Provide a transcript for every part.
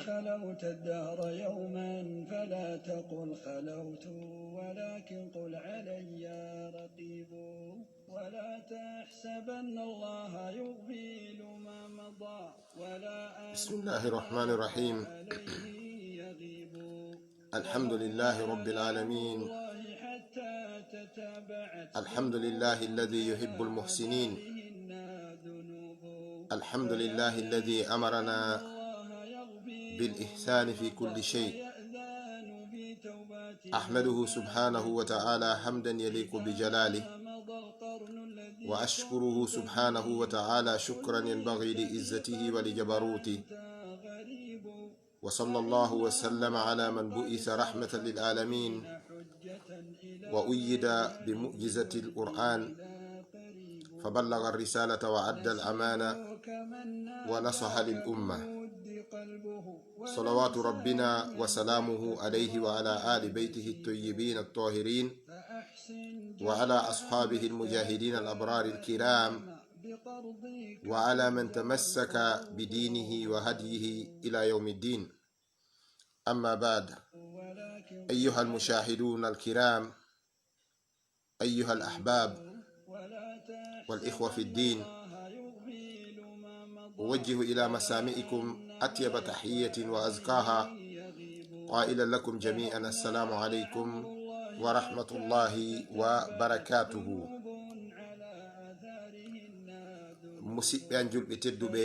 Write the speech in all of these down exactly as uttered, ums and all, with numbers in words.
خلوت الدهر يوما فلا تقل خلوت، ولكن قل علي رقيب. ولا تحسبن الله يغفل ما مضى، ولا بسم الله الرحمن الرحيم. عليه يغيب. الحمد لله رب العالمين. الحمد لله الذي يحب المحسنين. الحمد لله الذي أمرنا بالإحسان في كل شيء. أحمده سبحانه وتعالى حمدا يليق بجلاله، وأشكره سبحانه وتعالى شكرا ينبغي لعزته ولجبروته. وصلى الله وسلم على من بعث رحمة للعالمين، وأيد بمعجزة القرآن، فبلغ الرسالة وأدى الأمانة، ونصح للأمة. صلوات ربنا وسلامه عليه وعلى آل بيته الطيبين الطاهرين، وعلى أصحابه المجاهدين الأبرار الكرام، وعلى من تمسك بدينه وهديه إلى يوم الدين. أما بعد، أيها المشاهدون الكرام، أيها الأحباب والإخوة في الدين، أوجه إلى مسامعكم أطيب تحية وأزكاها، قائلا لكم جميعا: السلام عليكم ورحمة الله وبركاته. Musiɓɓe an julɓe tedduɓe,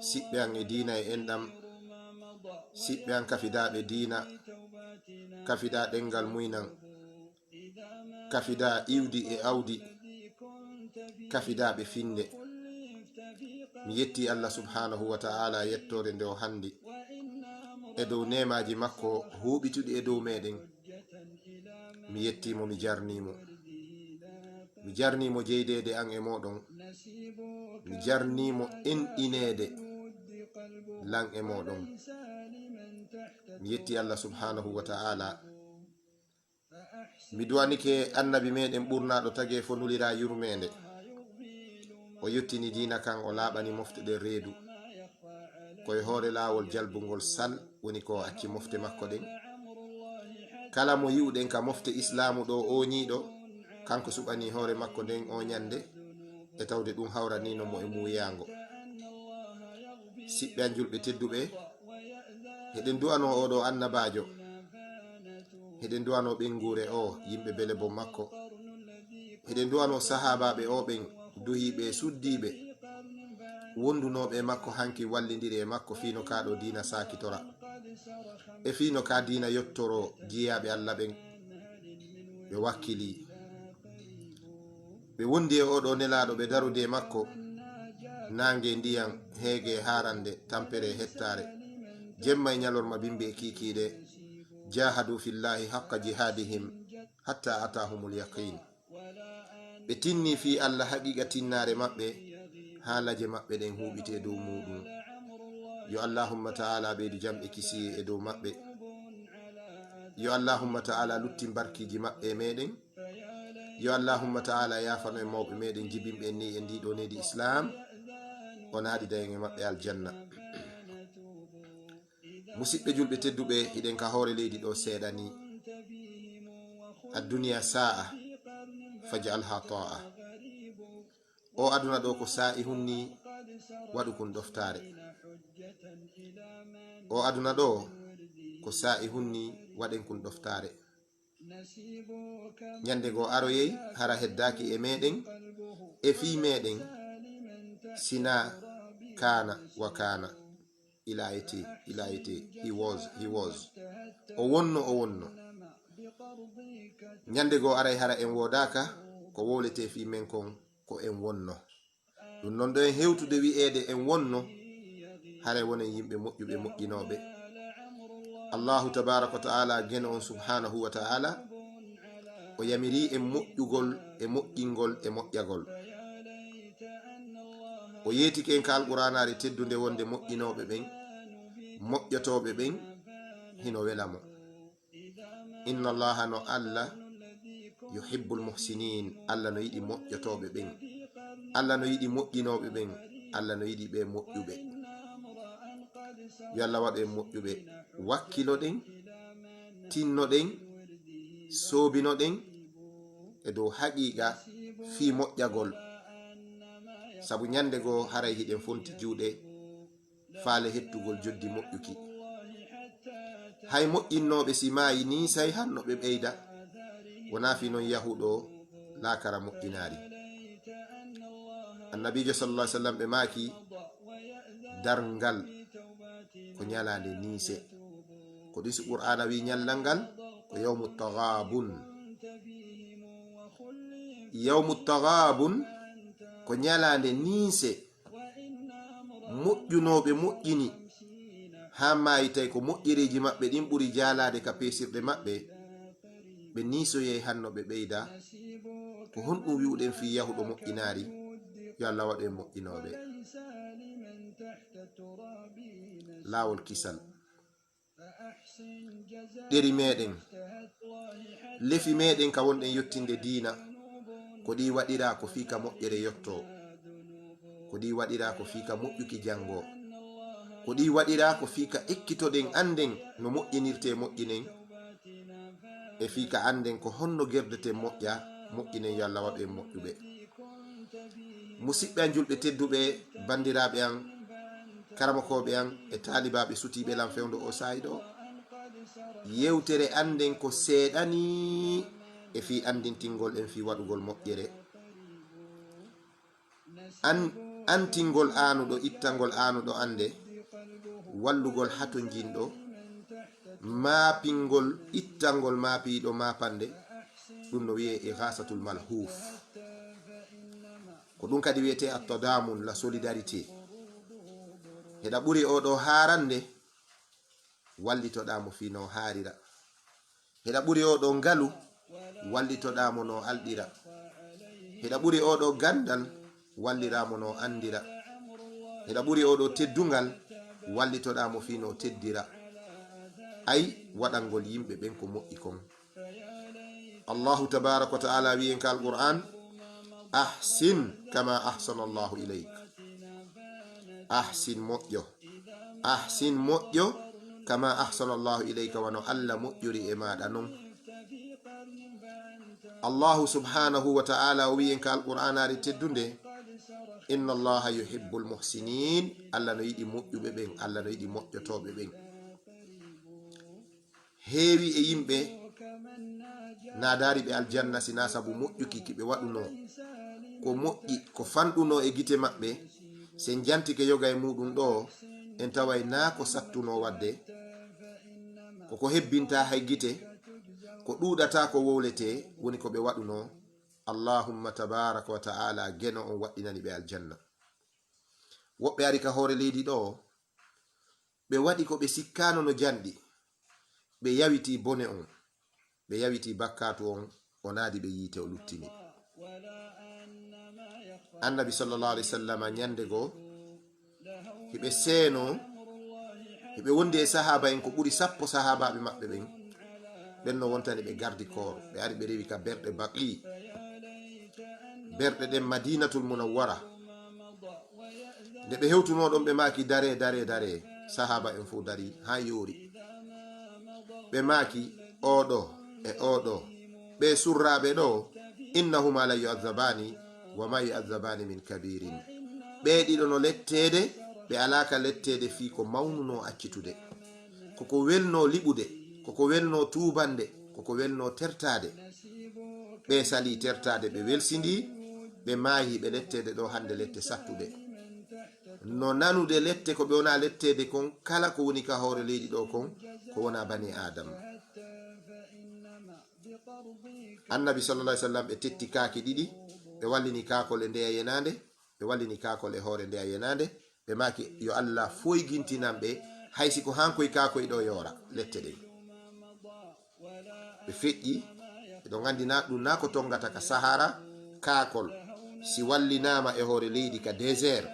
siɓɓe an e diina e enɗam, siɓɓe an kafidaaɓe diina, kafidaa ɗengal muynan, kafidaa iwdi e awdi, kafidaaɓe finde. Mi yetti Allah subhanahu wa ta'ala yettoore nde o handi e dow neemaaji makko huuɓituɗi e dow meɗen. Mi yetti mo, mi jarni mo. Mi jarni mo jeydeede an e mooɗon. Mi jarni mo enɗineede lan e mooɗon. Mi yetti Allah subhanahu wa ta'ala. Mi duwanike annabi meɗen ɓurnaaɗo tagee fo nulira yurmeende. O yottini diina kan, o laaɓani mofte ɗen reedu. Ko e hoore laawol jalbungol sal woni ko o acci mofte makko ɗen. Kala mo yi'uɗen ka mofte Islaamu ɗo ooñiiɗo, kanko suɓani hoore makko nden ooñande, e tawde ɗum hawraniino mo e muuyaango. Siɓɓe an julɓe tedduɓe, heɗen du'anoo oo ɗoo annabaajo, heɗen du'anoo ɓeynguure oo, yimɓe bele bon makko, heɗen du'anoo sahaabaaɓe oo ɓen, duhiiɓe e suddiiɓe, wondunooɓe e makko hanki, wallindiri e makko fii no kaa ɗoo diina saakitora, e fii no kaa diina yottoroo jiyaaɓe Alla ɓen. Ɓe wakkilii. Ɓe wondi e oo ɗoo nelaaɗo, ɓe darodi e makko, naange, ndiyan, heege, haarannde, tampere, hettaare, jemma e ñalorma, bimbi e kiikiiɗe. Jahadu fillahi haqqa jihadihim hatta atahumul yaqin. Ɓe tinni fii Alla haqiqa tinnaare maɓɓe, haa laje maɓɓe ɗen huuɓiti e dow muuɗum. Yo Allahumma ta'ala ɓeydu jam e kisiyee e dow maɓɓe. Yo Allahumma ta'ala luttin barkiiji maɓɓe e meɗen. Yo Allahumma ta'ala yaafano en mawɓe meɗen jibinɓe en ni e ndii ɗoo needi Islaam, o naadida en e maɓɓe aljanna. Musiɓɓe julɓe tedduɓe, hiɗen ka hoore leydi ɗoo seeɗa ni. Adduniya sa'a, faj'alha ta'a. O aduna ɗoo ko sa'i hunni, waɗu kun ɗoftaare. O aduna ɗoo ko sa'i hunni, waɗen kun ɗoftaare. Ñande goo aroyey, hara heddaaki e meɗen, e fii meɗen, sina kaana wa kaana. Il a été, il a été, he was, he was. O wonno, o wonno. Ñande goo aray hara en woodaaka, ko wowletee fii men kon, ko en wonno. Ɗum non, ɗo en hewtude wi'eede en wonno, haray wonen yimɓe moƴƴuɓe, moƴƴinooɓe. Allahu tabaaraka wa ta'ala, geno on subhanahu wa ta'ala, o yamiri en moƴƴugol e moƴƴingol e moƴƴagol. O yeetike en ka Alqur'aanaare teddunde wonde moƴƴinooɓe ɓen, moƴƴotooɓe ɓen, hino wela mo. Inna Allaha, no Alla, yuhibbul muhsinin, Alla no yiɗi moƴƴotooɓe ɓen, Alla no yiɗi moƴƴinooɓe ɓen, Alla no yiɗi ɓe moƴƴuɓe. Yo Allah waɗu en moƴƴuɓe. Wakkiloɗen, tinnoɗen, soobinoɗen e dow haqiiqa fii moƴƴagol. Sabu ñande goo haray hiɗen fonti juuɗe faale hettugol joddi moƴƴuki. Hay moƴƴinnooɓe si maayi nii say hanno ɓe ɓeyda, wonaa fii non yahuɗo laakara moƴƴinaari. Annabiijo sallallahu alaihi wasallam ɓe maaki, darngal ko ñalaande niise. Ko ɗisu Qur'aana wi ñallal ngal ko yawmu taghabun. Yawmu taghabun ko ñalaande niise. Moƴƴunooɓe moƴƴini haa maayi, tawi ko moƴƴereeji maɓɓe ɗin ɓuri jaalaade ka peesirɗe maɓɓe. Ɓe niisoyay hanno ɓe ɓeyda. Ko honɗum wi'uɗen fii yahuɗo moƴƴinaari? Yo Allah waɗu en moƴƴinooɓe. Laawol kisal. Ɗeri meɗen, lefi meɗen ka wonɗen yottinde diina, ko ɗi waɗiraa ko fii ka moƴƴere yottoo, ko ɗi waɗiraa ko fii ka moƴƴuki janngoo, ko ɗi waɗiraa ko fii ka ekkitoɗen, annden no moƴƴinirtee, moƴƴinen, e fii ka annden ko honno gerdeten moƴƴa, moƴƴinen. Yo Allah waɗu en moƴƴuɓe. Musiɓɓe an julɓe tedduɓe, banndiraaɓe an, karamokooɓe an e taalibaaɓe sutiiɓe lan fewndo oo saa'i ɗoo, yewtere annden ko seeɗanii e fii anndintingol en fii waɗugol moƴƴere. An-, antingol aanuɗo, ittangol aanuɗo annde, wallugol hatonjinɗo, maapingol, ittangol maapiiɗo maapande, ɗum no wiyee ighasatul malhuuf. Ko ɗum kadi wiyetee at-tadamun, la solidarité. Heɗa ɓuri oo ɗoo haarande, wallitoɗaa mo fii no haarira. Heɗa ɓuri oo ɗoo ngalu, wallitoɗaa mo no alɗira. Heɗa ɓuri oo ɗoo ganndal, walliraa mo no anndira. Heɗa ɓuri oo ɗoo teddungal, wallitoɗaa mo fii no teddira. Ay, waɗangol yimɓe ɓen ko moƴƴi kon. Allahu tabaaraka wa ta'ala wi'i en ka Alqur'aan, "Ahsin kama ahsana Allahu ilayk." Ahsin, moƴƴo. Ahsin, moƴƴo, kama ahsana Allahu ilayka, wano Alla moƴƴori e maaɗa non. Allahu subhanahu wa ta'ala o wi'i en ka Alqur'aanaare teddunde, "Inna Allaha yuhibbul muhsinin." Alla no yiɗi moƴƴuɓe ɓen, Alla no yiɗi moƴƴotooɓe ɓen. Heewi e yimɓe naadaari ɓe aljanna si naa sabu moƴƴuki ki ɓe waɗunoo. Ko moƴƴi, ko fanɗunoo e gite maɓɓe, si en jantike yoga e muuɗum ɗoo, en taway naa ko sattunoo waɗde, ko ko hebbintaa hay gite, ko ɗuuɗataa ko wowletee, woni ko ɓe waɗunoo. Allahumma tabaaraka wa ta'ala, Geno on waɗɗinani ɓe aljanna. Woɓɓe ari ka hoore leydi ɗoo, ɓe waɗi ko ɓe sikkaano no janɗi, ɓe yawitii bone on, ɓe yawitii bakkaatu on, o naadi ɓe yiite, o luttini. Annabi sallallahu alaihi wasallam ñande goo, hiɓe seeno, hiɓe wondi e sahaaba en ko ɓuri sappo sahaabaaɓe maɓɓe ɓen, ɓen no wontani ɓe garde corps, ɓe ari ɓe rewi ka berɗe Baqi, berɗe ɗen Madinatul Munawwara. Nde ɓe hewtunoo ɗon, ɓe maaki, "Daree, daree, daree." Sahaaba en fow darii haa yoori. Ɓe maaki, "Oo ɗoo e oo ɗoo, ɓee surraaɓe ɗoo, innahuma la yu'azzabaani wa ma yu'azzabaani min kabiirin." Ɓee ɗiɗo no letteede, ɓe alaa ka letteede fii ko mawnunoo accitude. Ko ko welnoo liɓude, ko ko welnoo tuubande, ko ko welnoo tertaade. Ɓe salii tertaade, ɓe welsindii, ɓe maayii, ɓe letteede ɗoo hannde lette sattuɗe. No nanude lette ko ɓe wonaa letteede kon, kala ko woni ka hoore leydi ɗoo kon, ko wonaa bani Aadama. Annabi sallallahu alaihi wasallam, ɓe tetti kaaki ɗiɗi, ɓe wallini kaakol e ndeya yenaande, ɓe wallini kaakol e hoore ndeya yenaande, ɓe maaki, "Yo Allah foygintinan ɓe, hay si ko hankoy kaakoy ɗoo yoora lette ɗen." Ɓe feƴƴi, eɗon anndi na ɗum na ko tongata ka Sahara, kaakol, si wallinaama e hoore leydi ka désert,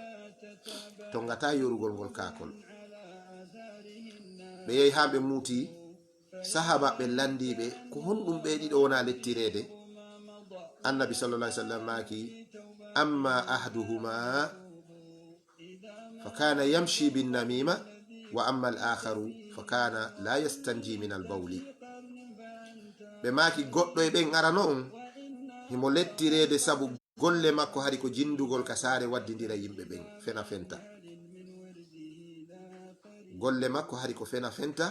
tongata yorugol ngol kaakol. Ɓe yehi haa ɓe muuti, sahaaba ɓe lanndii ɓe, "Ko honɗum ɓee ɗiɗo wonaa lettireede?" Annabi sallallahu alaihi wasallam maaki, "Amma ahduhuma fa kana yamshi bin namima, wa amma al akharu fa kana la yastanji min al bawli. Ɓe maaki, goɗɗo e ɓen arano on, himo lettireede sabu golle makko hari ko jindugol ka saare waddindira yimɓe ɓen fena fenta. Golle makko hari ko fena fenta,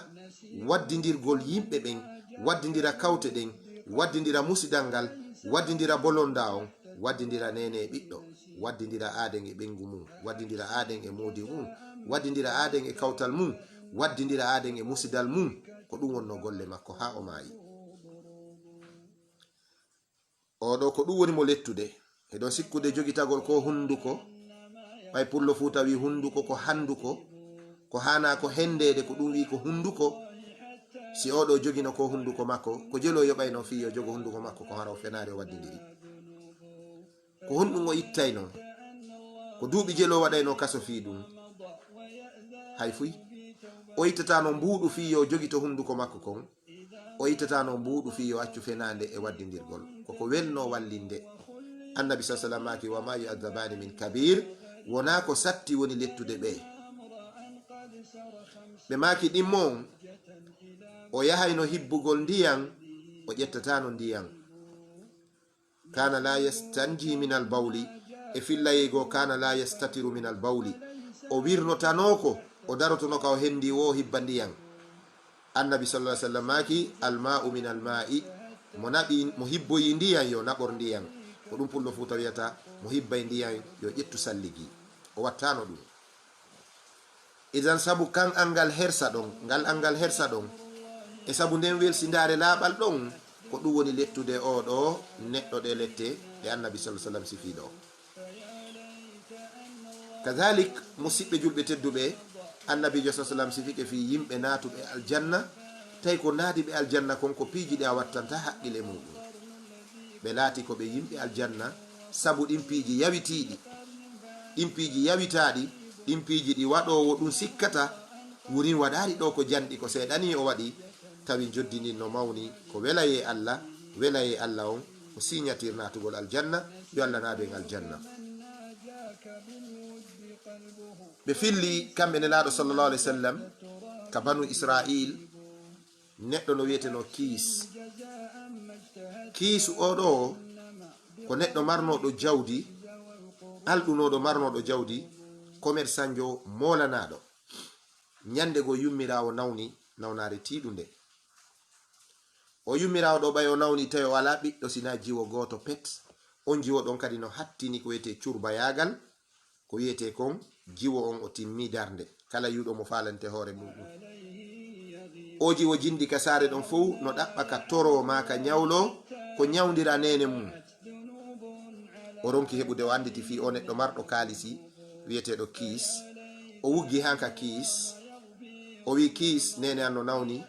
waddindirgol yimɓe ɓen, waddindira kawte ɗen, waddindira musidal ngal, waddindira bolonda on, waddindira neene e ɓiɗɗo, waddindira aaden e ɓengu mum, waddindira aaden e moodi mum, waddindira aaden e kawtal mum, waddindira aaden e musidal mum. Ko ɗum wonno golle makko haa o maayi. Oɗo ko ɗum woni mo lettude. Eɗon sikkude jogitagol ko hunduko. Ɓay pullo Fuuta wi hunduko ko handuko. Ko hana ko hendeede, ko ɗum wi ko hunduko. Si oɗo jogino ko hunduko makko, ko jelo yoɓayno fii yo jogo hunduko makko, ko hara o fenaari o waddindiri. Ko honɗum o ittayno? Ko duuɓi jelo waɗayno kaso fii ɗum? Hay fuy. O ittatano mbuuɗu fii yo jogito hunduko makko kon. O ittatano mbuuɗu fii yo accu fenaande e waddindirgol. Koko welno wallinde. Annabi sa sallam maaki, wa ma yu'azzabani min kabir, wonaa ko satti woni lettude ɓe. Ɓe maaki ɗimmo on, o yahayno hibbugol ndiyan, o ƴettatano ndiyan. Kana la yastanji min al bawli, e fillayey goo, kana la yastatiru min al bawli. O wirnotanoo ko, o darotono ka o hendi wo o hibba ndiyan. Annabi sallallahu alaihi wasallam maaki, al ma'u min al ma'i, mo naɓi, mo hibboyi ndiyan yo naɓor ndiyan. Ko ɗum pullo Fuuta wiyata, mo hibbay ndiyan yo ƴettu salligi. O wattano ɗum. Idan sabu kan angal hersa ɗon, ngal angal hersa ɗon, e sabu nden welsindaare laaɓal ɗon, ko ɗum woni lettude oo ɗoo neɗɗo ɗee lette ɗe Annabi sallallahu alaihi wasallam sifii ɗoo. Kadalik, musiɓɓe julɓe tedduɓe, Annabiijo sallallahu alaihi wasallam sifike fii yimɓe naatuɓe aljanna, tawi ko naadi ɓe aljanna kon ko piiji ɗi a wattanta haqqil e muɗum. Ɓe laati ko ɓe yimɓe aljanna sabu ɗin piiji yawitiiɗi. Ɗin piiji yawitaaɗi, ɗin piiji ɗi waɗoowo ɗum sikkata, wurin waɗaali ɗoo ko janɗi, ko seeɗanii o waɗi, tawi njoddi ndin no mawni, ko welayee Alla, welayee Alla on, ko signature naatugol aljanna, yo Alla naadu en aljanna. Ɓe filli, kamɓe Nelaaɗo sallallahu alaihi wasallam, ka Banu Israil, neɗɗo no wiyetenoo Kiis. Kiisu oo ɗoo ko neɗɗo marnooɗo jawdi, alɗunooɗo marnooɗo jawdi, komersanjo moolanaaɗo. Ñande goo yummiraawo nawni nawnaare tiiɗunde. O yummiraawo ɗoo ɓay o nawni tawi o alaa ɓiɗɗo sinaa jiwo gooto pet. On jiwo ɗon kadi no hattini ko wiyetee curbayaagal. Ko wiyetee kon jiwo on o timmi darnde. Kala yi'uɗo mo faalante hoore muɗum. O jiwo jinɗi ka saare ɗon fow no ɗaɓɓa ka toro maa ka ñawlo ko ñawndira neene mum. O ronki heɓude, o annditi fii o neɗɗo marɗo kaalisi wiyeteeɗo Kiis. O wuggi han ka Kiis. O wi'i, Kiis, neene an no nawni.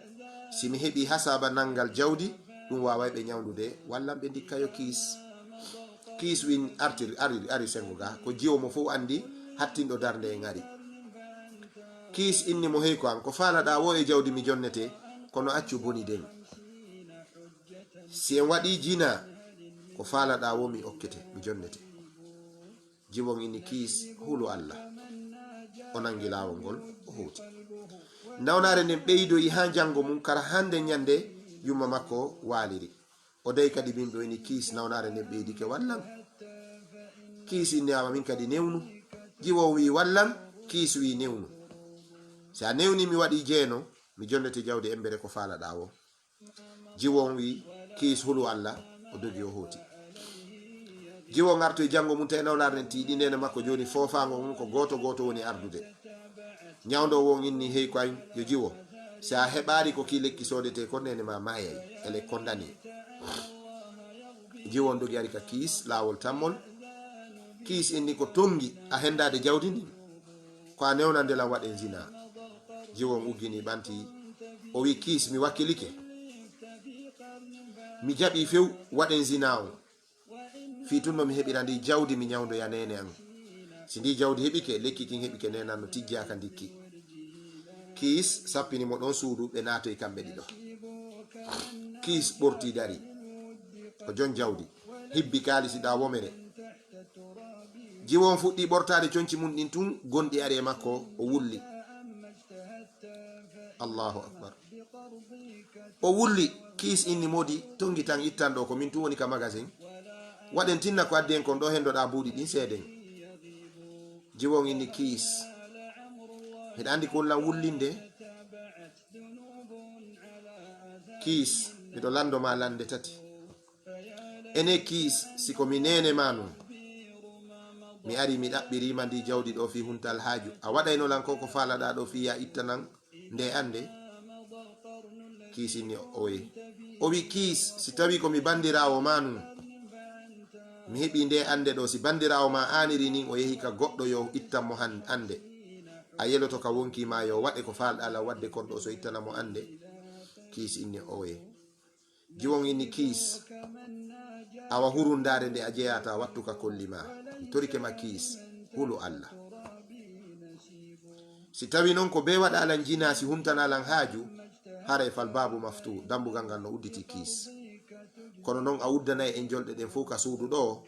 Si mi heɓii hasaaba nanngal jawdi, ɗum waaway ɓe ñawndude, wallan ɓe ndikka yo Kiis. Kiis win artir, ari, ari sengo ga. Ko jiwo mo fow anndi, hattinɗo darnde e ŋari. Kiis inni mo, hey ko an, ko faalaɗaa wo e jawdi mi jonnete, kono accu boni den. Si en waɗii jinaa, ko faalaɗaa wo mi okkete, mi jonnete. Jiwon inni Kiis, hulu Alla. O nangi laawol ngol, o hooti. Nawnaare nden ɓeydoyi haa janngo mum, kara hande ñande yumma makko waaliri. O dayi kadi bimɗo ini Kiis, nawnaare nden ɓeydike, wallan. Kiis inni, awa min kadi newnu. Jiwo wi'i, wallan. Kiis wi'i, newnu. Si a newni, mi waɗi jeeno, mi jonnete jawdi embere ko faalaɗaa wo. Jiwo on wi'i, Kiis, hulu Alla, o dogi, o hooti. Jiwo on artoyi janngo mum, tawi nawnaare nden tiiɗi, neene makko jooni foofaango ngon ko gooto gooto woni ardude. Ñawndoowo on inni, hey ko an, yo jiwo, si a heɓaali ko kii lekki soodetee kon, neene maa maayay, ele kondanii. Jiwo on dogi ari ka Kiis, laawol tammol. Kiis inni, ko tonngi a hendaade jawdi ndin? Ko a newnande lan waɗen zinaa. Jiwo on uggini ɓanti, o wi'i, Kiis, mi wakkilike. Mi jaɓi few waɗen zinaa on. Fii tun no mi heɓira ndi jawdi, mi ñawndoya neene an. Si ndi jawdi heɓike, lekki kin heɓike, neene an no tijjaa ka ndikki. Kiis sappini mo ɗon suudu, ɓe naatoyi kamɓe ɗiɗo. Kiis ɓorti dari. Ko jon jawdi. Hibbi kaalisi ɗaa womere. Jiwo on fuɗɗi ɓortaade conci mum ɗin tun, gonɗi ari e makko, o wulli. Allahu akbar. O wulli, Kiis inni: "Moodi, tonngi tan ittan ɗo, ko min tun woni ka magasin. Waɗen tinna ko addi en kon ɗo, hendoɗaa buuɗi ɗin seeden." Jiwon inni: "Kiis, hiɗa anndi ko woni lan wullinde? Kiis, miɗo lanndo ma lannde tati. Ene Kiis, si ko mi neene ma nun, mi ari mi ɗaɓɓiri ma ndi jawdi ɗo fii huntal haaju, a waɗayno lan ko ko faalaɗaa ɗo fii yaa ittanan nde annde?" Kiis inni: "Oye." O wi: "Kiis, si tawi ko mi banndiraawo ma nun, mi heɓi nde annde ɗo, si banndiraawo ma aaniri nin o yehi ka goɗɗo yo ittan mo han-, annde, a yeloto ka wonkii ma yo waɗe ko faalɗaa lan waɗde kon ɗo so ittana mo annde?" Kiis inni: "Oye." Jiwon inni: "Kiis, awa hurundaare nde a jeyaata, wattu ka kolli ma. Mi torike ma Kiis, hulu Alla. Si tawi non ko bee waɗaa lan jinaa, si huntanaa lan haaju, haray fal baabu maftu, dambugal ngal no udditi Kiis. Kono non a uddanay en jolɗe ɗen fow ka suudu ɗo,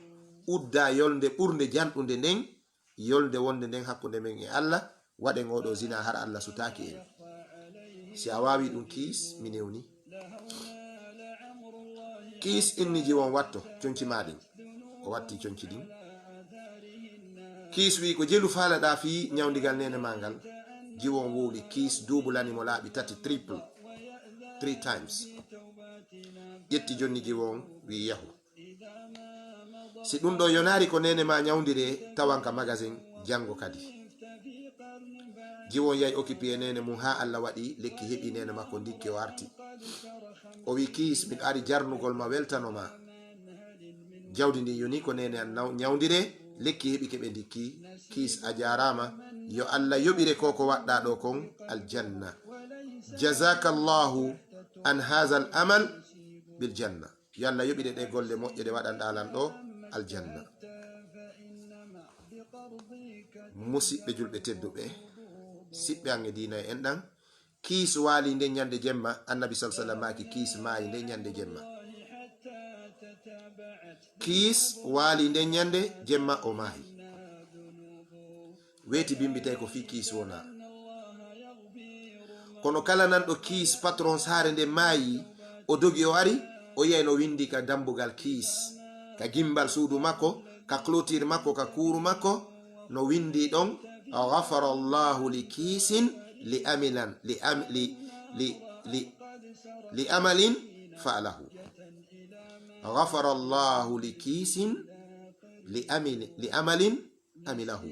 uddaa yolnde ɓurnde janɗunde nden, yolnde wonde nden hakkunde men e Alla, waɗen oo ɗoo zinaa hara Alla sutaaki en. Si a waawi ɗun Kiis, mi newni." Kiis inni jiwon: "Watto conci maa ɗin." O watti conci ɗin. Kiis wi'i: "Ko jelu faalaɗaa fii ñawndigal neene maa ngal?" Jiwon wowli Kiis, duubulani mo laaɓi tati, triple, three times. Ƴetti jonni jiwon, wi'i: "Yahu. Si ɗun ɗoo yonaali ko neene maa ñawndiree, tawan ka magasin janngo kadi." Jiwon yahi okipi e neene mun haa Alla waɗi lekki heɓi neene makko ndikki, o arti. O wi'i: "Kiis, miɗo ari jarnugol ma weltano ma. Jawdi ndin yonii ko neene an naw-, ñawndiree, lekki heɓike ɓe ndikki. Kiis, a jaaraama. Yo Alla yoɓire ko ko waɗɗaa ɗoo kon aljanna. Jazakallahu an haazal amal bil janna." Yo Alla yoɓire ɗee golle moƴƴe ɗe waɗanɗaa lan ɗoo aljanna. Musiɓɓe julɓe tedduɓe, siɓɓe an e diina e enɗan, Kiis waali nden ñande jemma, Annabi sal sallam maaki Kiis maayi nden ñande jemma. Kiis waali nden ñande jemma, o maayi. Weeti bimbi tawi ko fii Kiis wonaa. Kono kala nanɗo Kiis, patron saare nden maayi, o dogi o ari, o yi'ay no windi ka dambugal Kiis, ka gimbal suudu makko, ka clôture makko, ka kuuru makko, no windi ɗon: "Ghafara Allahu li Kiisin li amilan, li am-, li, li, li, li amalin fa'alahu." "Ghafara Allahu li Kiisin li amil-, li amalin amilahu."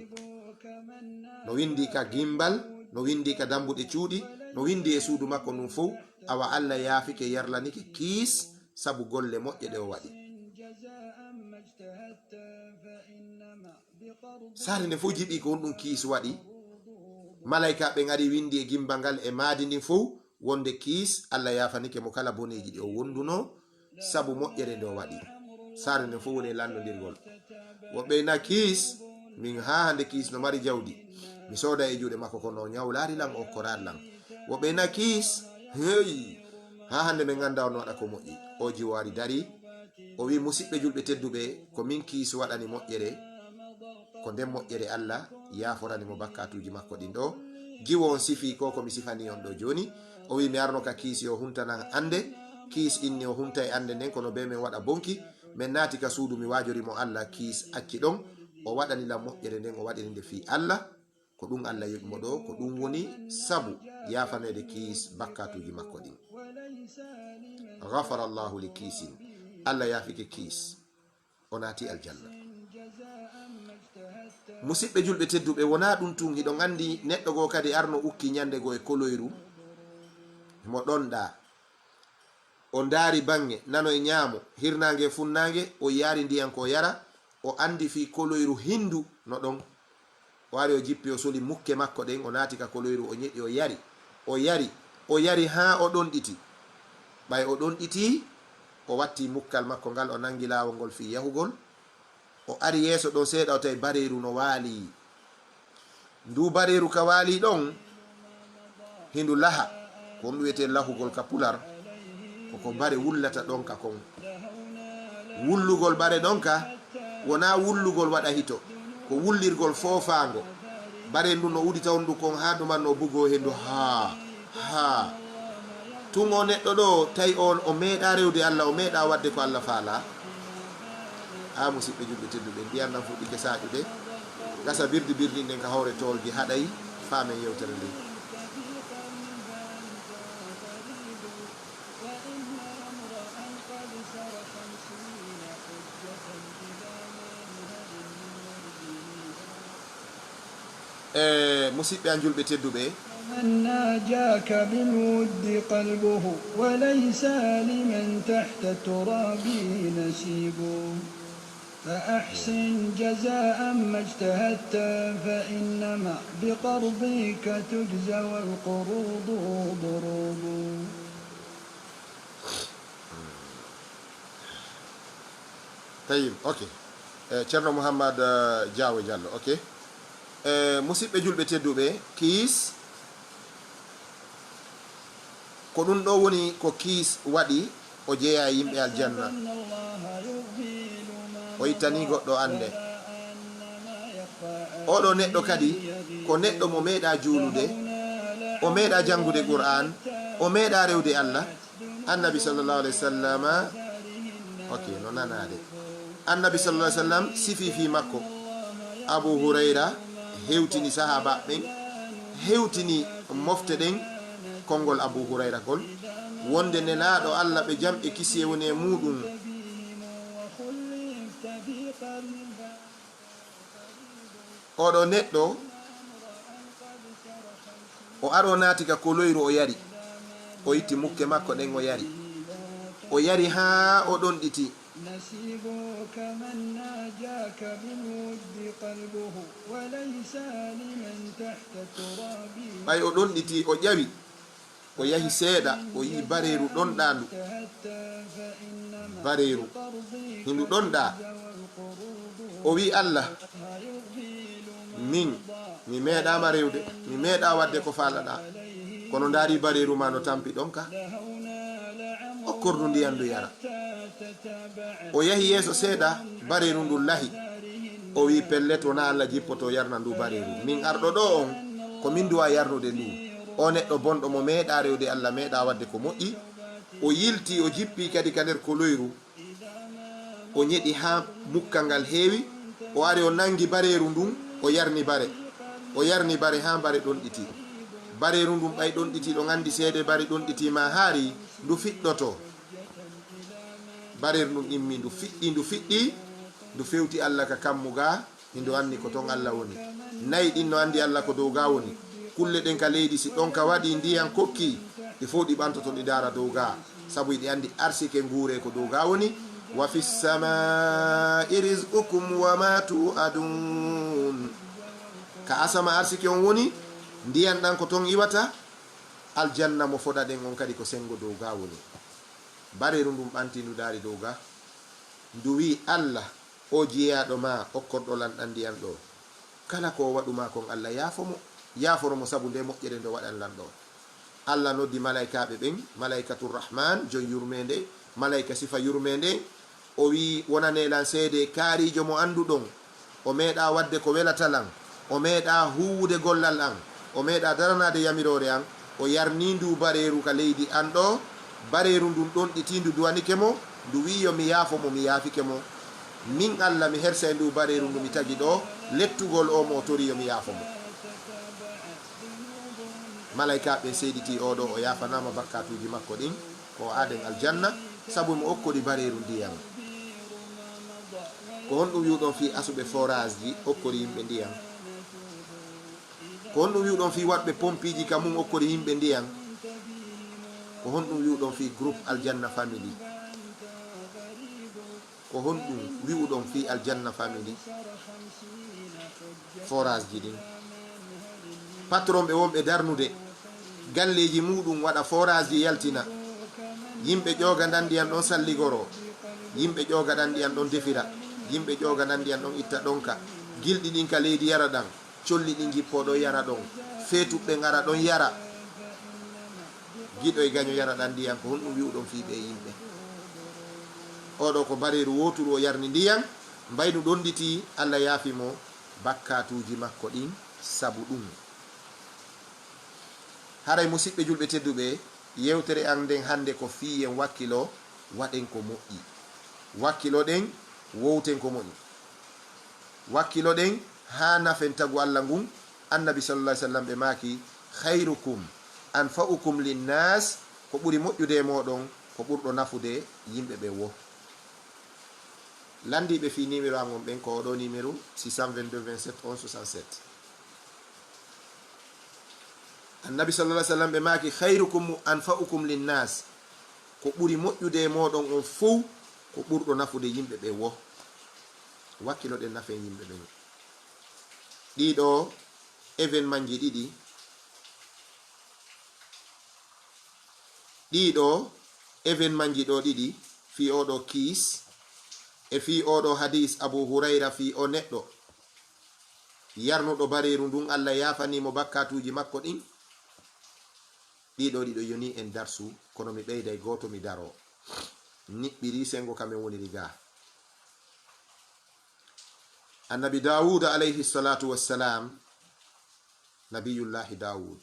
No windi ka gimbal, no windi ka dambuɗe cuuɗi, no windi e suudu makko ndun fow, awa Alla yaafike, yarlanike Kiis sabu golle moƴƴe ɗe o waɗi. Saare nden fow jiɓi ko honɗun Kiis waɗi. Malaykaaɓe ɓen ari windi e gimbal ngal e maadi ndin fow, wonde Kiis, Alla yaafanike mo kala boneeji ɗi o wondunoo sabu moƴƴere nde o waɗi. Saare nden fow woni e lanndondirgol. Woɓɓe ina Kiis, min haa hannde Kiis no mari jawdi. Mi sooda e juuɗe makko, kono o ñawlaali lan, o okkoraali lan. Woɓɓe ina Kiis, hey, haa hannde min anndaa on no waɗa ko moƴƴi. O jiwo ari darii, o wi'i, "Musiɓɓe julɓe tedduɓe, ko min Kiis waɗani moƴƴere. Ko nden moƴƴere Alla yaaforani mo bakkaatuuji makko ɗin ɗoo." Jiwo on sifii ko ko mi sifanii on ɗoo jooni. O wi'i, "Mi arno ka Kiis yo huntana annde." Kiis inni o hunta e annde nden, kono bee men waɗa bonki. Men naati ka suudu, mi waajori mo Alla, Kiis acci ɗon. O waɗani lan moƴƴere nden, o waɗani nde fii Alla. Ko ɗun Alla yoɓi mo ɗoo, ko ɗun woni sabu yaafaneede Kiis bakkaatuuji makko ɗin. Ghafara Allahu li Kiisin. Alla yaafike Kiis. O naati aljanna. Musiɓɓe julɓe tedduɓe, wonaa ɗun tun, hiɗon anndi neɗɗo goo kadi arno ukki ñande goo e koloyru, mo ɗonɗaa. O ndaari baŋŋe nano e ñaamo, hirnaange e funnaange, o yaari ndiyan ko o yara, o anndi fii koloyru hindu no ɗon. O ari, o jippi, o soli mukke makko ɗen, o naati ka koloyru, o ñeɗi, o yari, o yari, o yari haa o ɗonɗiti. Ɓay o ɗonɗitii, o watti mukkal makko ngal, o nangi laawol ngol fii yahugol. O ari yeeso ɗon seeɗa, o tawi bareeru no waalii. Ndu bareeru ka waalii ɗon, hindu laha. Ko ɗun wi'etee lahugol ka pular. Ko ko bare wullata ɗonka kon. Wullugol bare ɗonka, wonaa wullugol waɗa hito. Ko wullirgol foofaango. Bare ndun no udita wondu kon haa ndu man no bugoo hendu haa. Haa tun o neɗɗo ɗo, tawi on o meeɗa rewde Allah, o meeɗa waɗde ko Allah faala. Haa musiɓɓe julɓe tedduɓe, ndiyan ɗan fuɗɗike saaƴude. Gasa birdi birdi nden ka hoore toolgi haɗay faamen yewtere nden. E musiɓɓe an julɓe tedduɓe, من ناجاك بالود قلبه وليس لمن تحت التراب نسيب. فأحسن جزاء ما اجتهدت، فإنما بقرضك تجزى والقروض ضروب. Tayyib, ok. Eh, Ceerno Mouhammad, eh, Diawo Diallo, ok. Eh, musiɓɓe julɓe tedduɓe, kiis, ko ɗum ɗo woni ko kiis waɗi, o jeyaa e yimɓe aljanna. O ittanii goɗɗo annde. Oɗo neɗɗo kadi, ko neɗɗo mo meeɗa juulude, o meeɗa janngude Qur'aan, o meeɗa rewde Allah. Annabi sallallahu alayhi wa sallam, ok, no nanaade. Annabi sallallahu alayhi wa sallam sifi fii makko. Abu Hurayra hewtini sahaaba ɓen, hewtini mofte ɗen, konngol Abu Hurayra ngol, wonde Nelaaɗo Allah, ɓe jam e kisiyee woni e muuɗum, oɗo neɗɗo, o ari o naati ka koloyru, o yari. O itti mukke makko ɗen, o yari. O yari haa o ɗonɗiti. Ɓay o ɗonɗiti, o ƴawi. O yahi seeɗa, o yi'i bareeru ɗonɗaandu. Bareeru, hindu ɗonɗaa. O wi'i, "Allah, min, mi meeɗaama rewde, mi meeɗaa waɗde ko faalaɗaa." Kono ndaari bareeru maa no tampi ɗon ka. Okkordu ndiyan ndu yara. O yahi yeeso seeɗa, bareeru ndun lahi. O wi'i, "Pellet, wonaa Allah jippoto yarna ndu bareeru. Min arɗo ɗo on, ko min duwaa yarnude ndu." O neɗɗo bonɗo mo meeɗaa rewde Allah, meeɗaa waɗde ko moƴƴi, o yilti, o jippi kadi ka nder koloyru, o ñeɗi haa mukkal ngal heewi, o ari o nangi bareeru ndun, o yarni bare. O yarni bare haa bare ɗonɗiti. Bareeru ndun ɓay ɗonɗiti, ɗon anndi seede bare ɗonɗiti ma haari, ndu fiɗɗoto. Bareeru ndun immi, ndu fiɗɗi, ndu fiɗɗi, ndu fewti Allah ka kammu ga, hindu anndi ko ton Allah woni. Nayi ɗin no anndi Allah ko dow ga woni. Kulle ɗen ka leydi, si ɗon ka waɗi ndiyan kokki, ɗi fow ɗi ɓantoto, ɗi ndaara dow ga. Sabu hiɗi anndi arsike nguure ko dow ga woni. "Wa fis samaa'i rizqukum wa ma tu'adun." Ka asama arsike on woni, ndiyan ɗan ko ton iwata, aljanna mo foɗaɗen on kadi ko sengo dow ga woni. Bareeru ndun ɓanti, ndu ndaari dow ga. Ndu wi'i, "Allah, o jeyaaɗo ma, okkorɗo lan ɗan ndiyan ɗo. Kala ko o waɗu ma kon, Allah, yaafo mo. Yaaforo mo sabu nde moƴƴere nde o waɗan lan ɗo." Allah noddi malaykaaɓe ɓen, malaykatu Rahman, jon yurmeende, malayka sifa yurmeende. O wi'i, "Wonanee lan seede kaariijo mo annduɗon. O meeɗaa waɗde ko welata lan. O meeɗaa huuwude gollal an. O meeɗaa daranaade yamiroore an. O yarnii ndu bareeru ka leydi an ɗo. Bareeru ndun ɗonɗitii, ndu duwanike mo. Ndu wi'i yo mi yaafo mo, mi yaafike mo. Min Allah, mi hersay ndu bareeru ndu mi tagi ɗo. Lettugol o mo o torii yo mi yaafo mo." Malaykaaɓe ɓen seediti oo ɗoo o yaafanaama bakkaatuuji makko ɗin, ko o aaden aljanna, sabu mo okkori bareeru ndiyan. Ko honɗum wi'uɗon fii asuɓe forage ji okkori yimɓe ndiyan? Ko honɗum wi'uɗon fii waɗɓe pompiiji ka mun okkori yimɓe ndiyan? Ko honɗum wi'uɗon fii groupe Aljanna Family? Ko honɗum wi'uɗon fii Aljanna Family? Forage ji ɗin. Patron ɓe wonɓe darnude galleeji muɗum waɗa forage ji yaltina. Yimɓe ƴooga ɗan ndiyan ɗon salligoro. Yimɓe ƴooga ɗan ndiyan ɗon defira. Yimɓe ƴooga ɗan ndiyan ɗon itta ɗonka. Gilɗi ɗin ka leydi yara ɗan. Colli ɗin jippoo ɗon yara ɗon. Feetuɓe ngara ɗon yara. Giɗo e gaño yara ɗan ndiyan. Ko honɗum wi'uɗon fii ɓee yimɓe? Oo ɗoo ko bareeru wooturu o yarni ndiyan. Mbaynu ɗonɗitii, Allah yaafi mo bakkaatuuji makko ɗin sabu ɗum. Haray musiɓɓe julɓe tedduɓe, yewtere an nden hannde ko fii en wakkilo, waɗen ko moƴƴi. Wakkiloɗen, wowten ko moƴƴi. Wakkiloɗen haa nafen tagu Alla ngun. Annabi sallallahu alaihi wasallam ɓe maaki, "Khairukum anfa'ukum linnas," ko ɓuri moƴƴude e mooɗon, ko ɓurɗo nafude yimɓe ɓe wo. Lanndiiɓe fii niimero an on ɓen ko oɗo niimero, six cent vingt-deux vingt-sept onze soixante-sept. Annabi sallallahu alaihi wasallam ɓe maaki, "Khairukum anfa'ukum linnas," ko ɓuri moƴƴude e mooɗon on fow, ko ɓurɗo nafude yimɓe ɓe wo. Wakkiloɗen nafen yimɓe ɓen. Ɗiɗo événement ji ɗiɗi, ɗiɗo événement ji ɗo ɗiɗi, fii oɗo kiis, e fii oɗo hadis Abu Hurayra fii o neɗɗo yarnuɗo bareeru ndun, Alla yaafanii mo bakkatuuji makko ɗin. Ɗiɗo ɗiɗo yoni en darsu, kono mi ɓeyday gooto mi daro. Niɓɓiri sengo ka men woniri ga. Annabi Daawuda alayhi salatu wassalam, Nabiyullahi Daawud.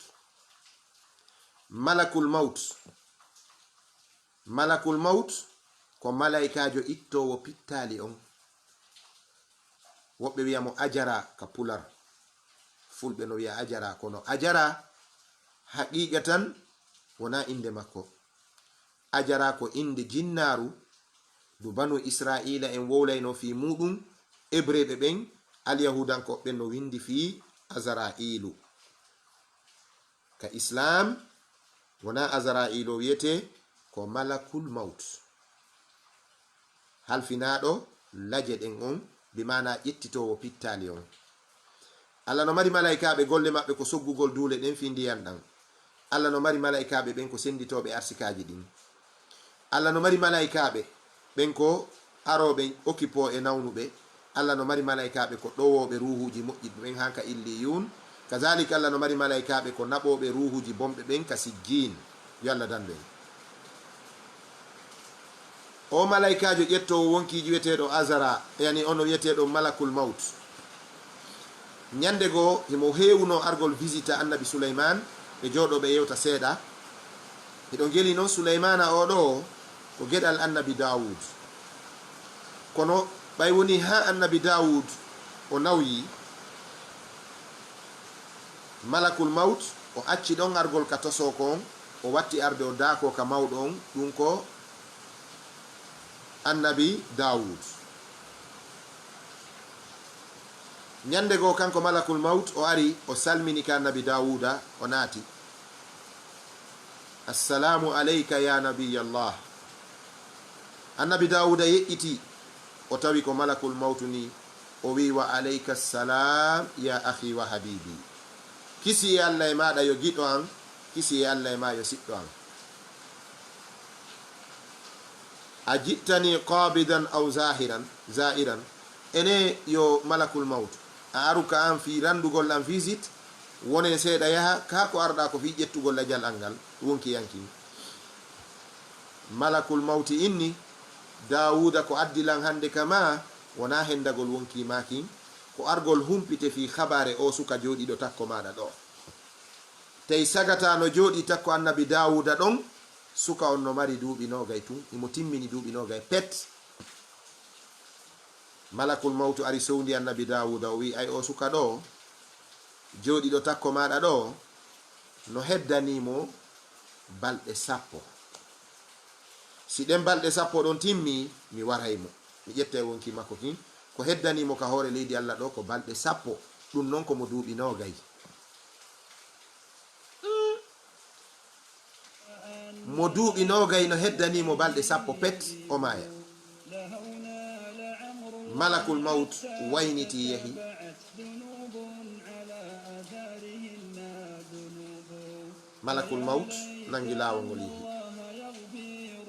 Malakul Mawt. Malakul Mawt ko malaykaajo ittoowo pittaali on. Woɓɓe wi'a mo ajara ka pular. Fulɓe no wi'a ajara, kono ajara haqiiqatan wonaa innde makko. Ajara ko innde jinnaaru ndu banu Isra'iila en wowlayno fii muuɗum, ebreeɓe ɓen, alyahuudankooɓe ɓen no winndi fii Azara'iilu. Ka Islaam, wonaa Azara'iilu o wi'etee, ko Malakul Mawt. Halfinaaɗo laje ɗen on, bi maanaa ƴettitoowo pittaali on. Alla no mari malaykaaɓe, golle maɓɓe ko soggugol duule ɗen fii ndiyan ɗan. Alla no mari malaykaaɓe ɓen ko sennditooɓe arsikaaji ɗin. Alla no mari malaykaaɓe ɓen ko arooɓe okkipoo e nawnuɓe. Alla no mari malaykaaɓe ko ɗowooɓe ruuhuuji moƴƴi ɓen han ka Illiyuun. Kazaalika, Alla no mari malaykaaɓe ko naɓooɓe ruuhuuji bonɓe ɓen ka Sijjiin. Yo Alla dandu en. O malaykaajo ƴettoowo wonkiiji wi'eteeɗo Azara, yani ono wi'eteeɗo Malakul Mawt. Ñannde goo, himo heewunoo argol visita Annabi Suleymaan, ɓe jooɗoo ɓe yewta seeɗa. Hiɗon geli non, Suleymaana oo ɗoo ko geɗal Annabi Daawuud. Kono ɓay wonii haa Annabi Daawuud o nawyii, Malakul Mawt o acci ɗon argol ka tosoo kon, o watti arde o daakoo ka mawɗo on, ɗun ko Annabi Daawuud. Ñannde goo, kanko Malakul Mawt o ari, o salmini ka Annabi Daawuuda, o naati. "Assalaamu alayka ya nabiyallah." Annabi Daawuuda yeƴƴiti, o tawi ko Malakul Mawtu ni, o wi'i, "Wa alayka salam ya akhi wa habibi." Kisi e Alla e maaɗa yo giɗo an, kisi e Alla e maa yo siɗɗo an. "A ji'tani qabidan aw zahiran, za'iran?" Ene yo Malakul Mawtu, a aru ka an fii randugol an visite, wonen seeɗa yaha, kaa ko arɗaa ko fii ƴettugol lajal an ngal, wonki an kin? Malakul Mawti inni, Daawuuda, ko addi lan hannde ka maa, wonaa hendagol wonki maa kin, ko argol humpite fii habaare oo suka jooɗiiɗo takko maaɗa ɗoo. Tey sagata no jooɗii takko Annabi Daawuuda ɗon, suka on no mari duuɓi noogay tun, himo timmini duuɓi noogay pet. Malakul Mawtu ari sowndi Annabi Daawuuda, o wi'i, "Ay, oo suka ɗoo, jooɗiiɗo takko maaɗa ɗoo, no heddanii mo balɗe sappo. Si ɗen balɗe sappo ɗon timmii, mi waray mo, mi ƴettay wonki makko kin. Ko heddanii mo ka hoore leydi Alla ɗoo ko balɗe sappo, ɗun non ko mo duuɓi noogay." Mo duuɓi noogay no heddanii mo balɗe sappo pet, o maaya. Malakul Mawt waynitii yehi. Malakul Mawt nangi laawol ngol yehi.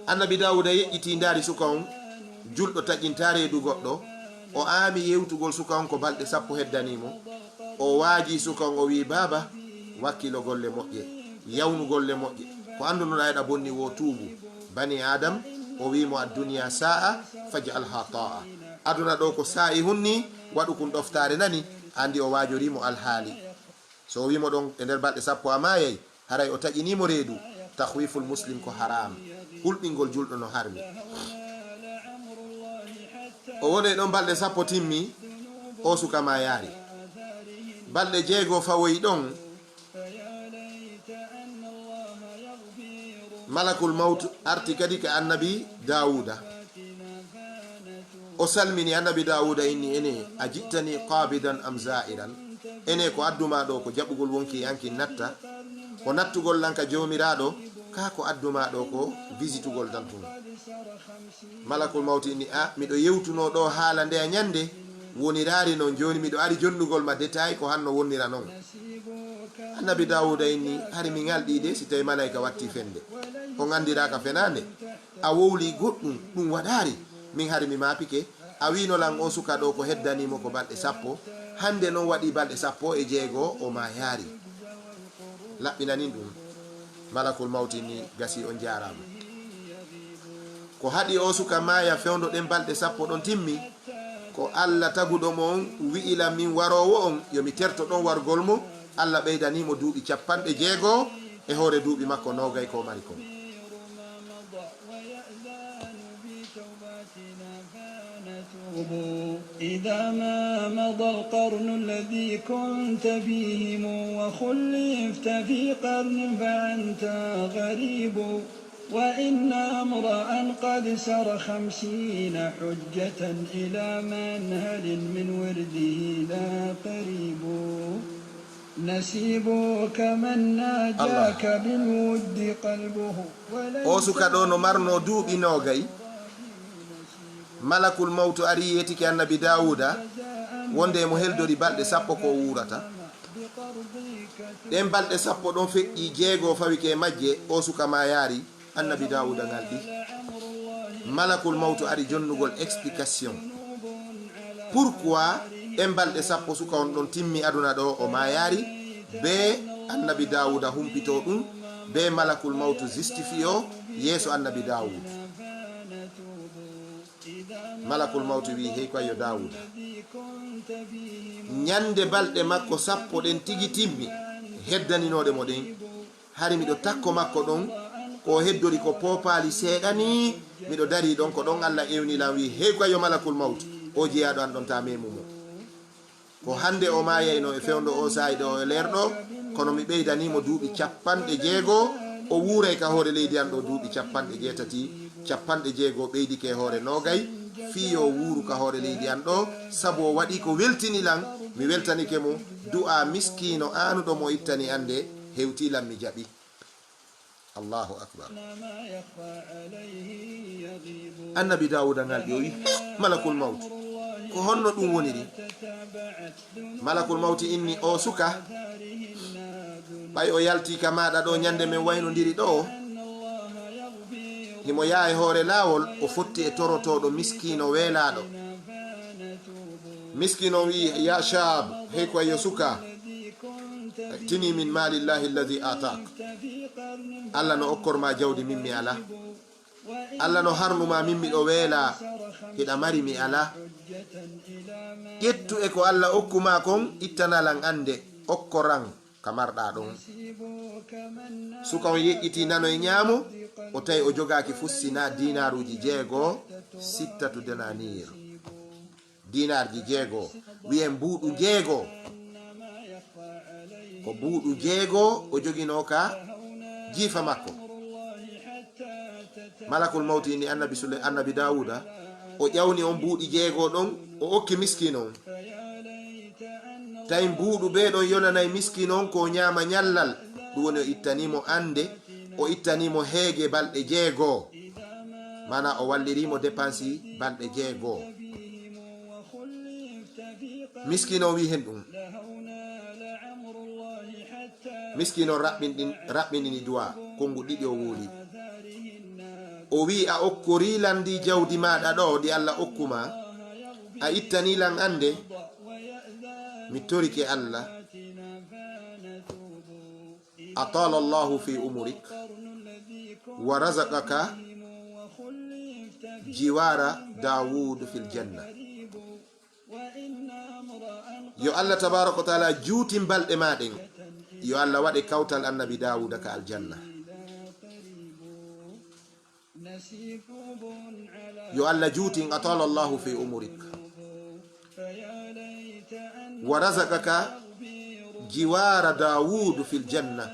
Annabi Daawuda yeƴƴitii ndaari suka on, julɗo taƴintaa reedu goɗɗo. O aami yewtugol suka on ko balɗe sappo heddanii mo. O waajii suka on, o wi'i, "Baaba, wakkilo golle moƴƴe, yawnu golle moƴƴe. Ko anndunoɗaa eɗa bonni woo tuubu. Bani Aadam," o wi'i mo, "Ad-dunya sa'a faj'alha ta'a." Aduna ɗoo ko saa'i hunni, waɗu kun ɗoftaare nani, anndi o waajorii mo alhaali. So o wi'i mo ɗon e nder balɗe sappo a maayay, Haray o taƴinii mo reedu. Takhwiful muslim ko haram. Hulɓingol julɗo no harmi. O woni e ɗon balɗe sappo timmi, o suka maayaari. Balɗe jeego fawoyi ɗon, malakul mawtu arti kadi ka annabi Daawuda. O salmini annabi Daawuda, inni: "Ene, a ji'tani qaabidan am zaa'iran?" Ene, ko addu maa ɗo ko jaɓugol wonki e an kin natta? Ko nattugol lan ka Joomiraaɗo, kaa ko addu maa ɗo ko visitugol tan tun? Malakul mawti inni: "A, miɗo yewtunoo ɗo haala ndeya ñannde, woniraari non. Jooni miɗo ari jonnugol ma détail ko hanno wonnira non." Annabi Daawuda inni: "Hari mi ŋalɗii de, si tawi malayka watti fende. On anndiraaka fenaande. A wowlii goɗɗum, ɗum waɗaari. Min hari mi maapike. A wiino lan on suka ɗo ko heddanii mo ko balɗe sappo. Hannde non waɗii balɗe sappo e jeego o maayaari." Laɓɓinanin ɗum. Malakul mawti ni: "Gasi, on jaaraama." Ko haɗi o suka maaya fewndo ɗen balɗe sappo ɗon timmi, ko Alla taguɗo mo on wi'i lan min waroowo on, yo mi terto ɗon wargol mo. Alla ɓeydanii mo duuɓi capanɗe jeego e hoore duuɓi makko noogay ko o mari kon. إذا ما مضى القرن الذي كنت فيهم وخلفت في قرن فأنت غريب، وإن امرأ قد سر خمسين حجة إلى منهل من ورده لا قريب. نسيب كمن ناجاك بالود قلبه. O suka ɗo no marno duuɓi noogay. Malakul mawtu ari yeetike annabi Daawuda, wonde emo heldori balɗe sappo ko o wuurata. Ɗen balɗe sappo ɗon feƴƴi, jeego fawike e majje, o suka maayaari, annabi Daawuda ŋalɗi. Malakul mawtu ari jonnugol explication. Pourquoi ɗen balɗe sappo suka on ɗon timmi aduna ɗo o maayaari? Be annabi Daawuda humpito ɗum, be malakul mawtu justifiyo yeeso annabi Daawuda. Malakul mawtu wi'i: "Hey, ko yo Daawuda, ñande balɗe makko sappo ɗen tigi timmi, heddaninooɗe mo ɗen, hari miɗo takko makko ɗon, ko o heddori ko poopaali seeɗa nii, miɗo darii ɗon, ko ɗon Alla ewni lan, wi'i: 'Hey, ko yo malakul mawtu, o jeyaaɗo an ɗon, ta meemu mo.'" Ko hannde o maayayno e fewndo o saa'i ɗo e leer ɗo, kono mi ɓeydanii mo duuɓi capanɗe jeego, o wuuray ka hoore leydi an ɗo duuɓi capanɗe jeetati, capanɗe jeego ɓeydike e hoore noogay, fii yo wuuru ka hoore leydi an ɗo, sabu o waɗii ko weltini lan, mi weltanike mo. Du'aa miskiino aanuɗo mo ittani an nde, hewtii lan mi jaɓi. Allahu akbar. Annabi Daawuda ŋalɗi, o wi: "Malakul mawtu, ko honno ɗum woniri?" Malakul mawti inni: "O suka, ɓay o yaltii ka maaɗa ɗo ñande men waynondiri ɗo, himo yaha e hoore laawol, o fotti e torotooɗo miskiino weelaaɗo." Miskiino on wi'i: "Ya shaab, hey ko yo suka, tini min maalillahi alladhi ataak. Alla no okkor ma jawdi, min mi ala. Alla no harnu ma, min miɗo weela, hiɗa mari, mi ala. Ƴettu e ko Alla okku ma kon, ittana lan an nde, okkoran ka marɗa ɗon." Suka on yeƴƴiti nano e ñaamo, o tawi o jogaaki fus sinaa dinaaruuji jeego, sittatu denaniir. Dinaarji jeego, wi'en mbuuɗu jeego. Ko mbuuɗu jeego o joginoo ka jiifa makko. Malakul mawti inni annabi Sule-, annabi Daawuda, o ƴawni on mbuuɗi jeego ɗon, o okki miskiino on. Tawi mbuuɗu bee ɗon yonanay miskiino on ko o ñaama ñallal, ɗum woni o ittanii mo annde, o ittanii mo heege balɗe jeego. Maanaa o wallirii mo depansi balɗe jeego. Miskiino on wi'i hen ɗum. Miskiino on raɓɓinɗin-, raɓɓinini du'a, konngu ɗiɗi o wuuli. O wi'i: "A okkorii lan ndi jawdi maaɗa ɗo, ndi Alla okku ma, a ittanii lan annde, mi torike Alla. Atala Allahu fi umurik, wa razaqaka jiwara Dawud fil janna." Yo Alla tabaraka wa taala juutin balɗe maa ɗen. Yo Allah waɗe kawtal Annabi Daawuda ka aljanna. Yo Allah juutin, atala Allahu fi umurik. Wa razaqaka jiwara Daawudu fil janna.